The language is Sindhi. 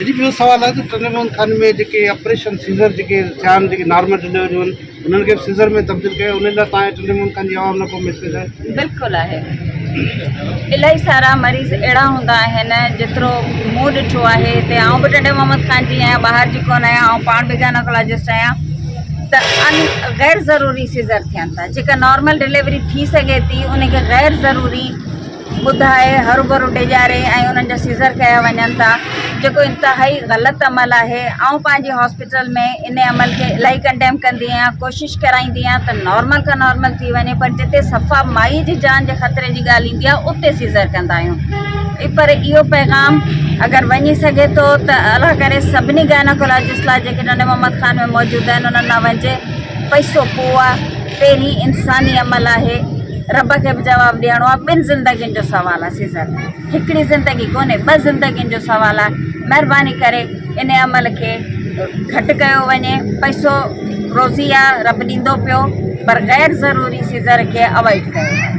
جي ٻيو سوال آهي ته ٽنڊي محمد خان ۾ جيڪي آپريشن سيزر جيڪي ٿيا آهن جيڪي نارمل ڊليوريون آهن انهن کي به سيزر ۾ تبديل ڪيو انهن لاء توهان جي ٽنڊي محمد خان جي عوام لاء ڪو ميسيج آهي؟ بلڪل آهي الاهي سارا مريض اهڙا هوندا آهن جيترو مون ڏٺو آهي هتي آئون به ٽنڊي محمد خان جي آهيان ٻاهر جي ڪونه آهيان آئون پاڻ به گائناڪالاجسٽ آهيان ته ان غير ضروري سيزر ٿين ٿا جيڪا نارمل ڊليوري ٿي سگهي ٿي ان کي غير ضروري ٻڌائي هروڀرو ڊيڄاري ۽ انهن جا سيزر ڪيا وڃن ٿا جيڪو انتهائي غلط عمل آهي آئون پنهنجي هاسپيٽل ۾ ان عمل کي الاهي ڪنڊيم ڪندي آهيان ڪوشش ڪرائيندي آهيان ته نارمل کان نارمل ٿي وڃي پر جتي صفا مائي جي جان جي خطري جي ڳالهه ايندي آهي اتي سيزر ڪندا آهيون پر اهو پيغام اگر وڃي سگهي ٿو ته الله ڪري سڀني گائناڪولاجسٽ لاء جيڪي ٽنڊي محمد خان ۾ موجود آهن انهن لاء وڃجي پئسو پوء آهي پهرين انساني عمل آهي، رب کي به جواب ڏيڻو آهي، ٻن زندگين جو سوال آهي سيزر، هڪڙي زندگي ڪونهي ٻه زندگين جو سوال آهي، مهرباني ڪري ان عمل کي گهٽ ڪيو وڃي، پئسو روزي آهي رب ڏيندو پيو پر غير ضروري سيزر کي اوائڊ ڪيو وڃي.